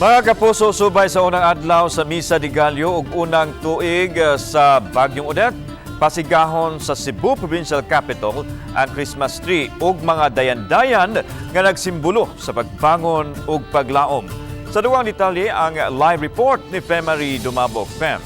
Mga kapuso, subay sa unang adlaw sa Misa de Gallo ug unang tuig sa Bagyong Odette, pasigahon sa Cebu Provincial Capitol ang Christmas tree ug mga dayan-dayan nga nagsimbolo sa pagbangon ug paglaom. Sa duwang detalye ang live report ni Femary Dumabok. Fem.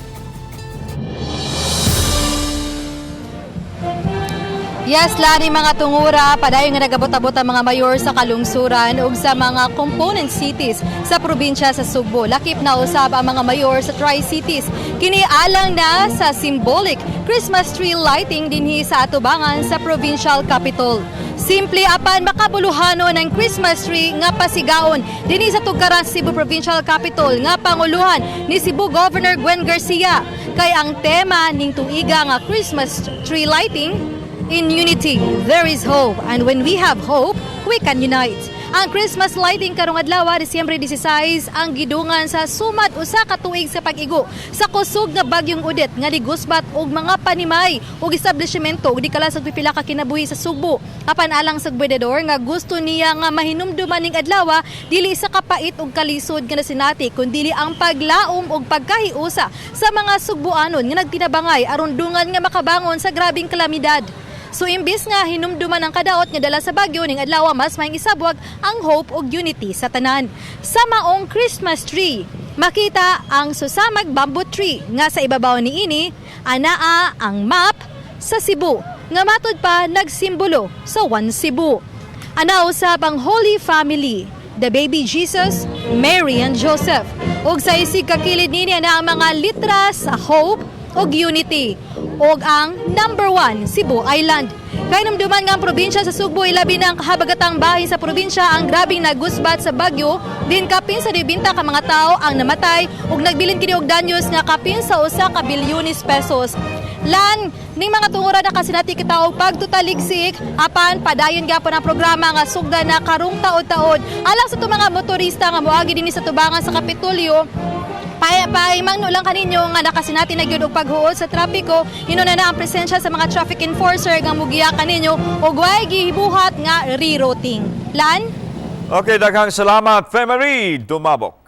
Yes, Lani, mga tungura, padayon nga nagabot-abot ang mga mayor sa kalungsuran ug sa mga component cities sa probinsya sa Sugbo. Lakip na usab ang mga mayor sa Tri-Cities. Kini alang na sa symbolic Christmas tree lighting dinhi sa atubangan sa provincial capital. Simple apan makabuluhanon ang Christmas tree nga pasigaon dinhi sa tugkaran sa Cebu Provincial Capital nga panguluhan ni Cebu Governor Gwen Garcia. Kay ang tema ning tuiga nga Christmas tree lighting, "In unity, there is hope. And when we have hope, we can unite." Ang Christmas lighting karong adlaw, Disyembre 16, ang gidungan sa sumad 1 ka tuig sa pag-igo sa kusog nga Bagyong Odette nga nigusbat og mga panimay ug establishmento ug dikala sa pipila ka kinabuhi sa Sugbo. Apan alang sa gobernador nga gusto niya nga mahinumduman ning adlaw dili sa kapait ug kalisod nga nasinati, kundili ang paglaom ug pagkahiusa sa mga Sugbuanon nga nagtinabangay aron dungan nga makabangon sa grabing kalamidad. So imbis nga hinumduman ang kadaot nga dala sa bagyo ning adlaw, mas maayong isabwag ang hope ug unity sa tanan. Sa maong Christmas tree, makita ang susamag bamboo tree nga sa ibabaw niini anaa ang map sa Cebu nga matud pa nagsimbolo sa One Cebu. Ana usab ang Holy Family, the baby Jesus, Mary and Joseph. Ug sa isig kakilid nini ana ang mga litra sa hope ug unity ug ang number 1 Cebu Island. Kahinumduman nga ang probinsya sa Sugbo, ilabi ng kahabagatang bahin sa probinsya, ang grabing nagusbat sa bagyo, din kapin sa 90 ka mga tao ang namatay ug nagbilin kini og danyos nga kapin sa 1 ka bilyones pesos. Lan, ning mga tungura, nakasinati kita og pagtutaligsik apan padayon gyapon ang programa nga sugda na karong taod-taod. Alang sa itong mga motorista nga moagi dinhi sa tubangan sa Kapitolyo, pahimangno lang kaninyo nga nakasinati na gyud og paghuod sa trapiko. Hinuna na ang presensya sa mga traffic enforcer nga mugiya kaninyo ug way gibuhat nga rerouting. Lan? Okay, daghang salamat, Femary Dumabok.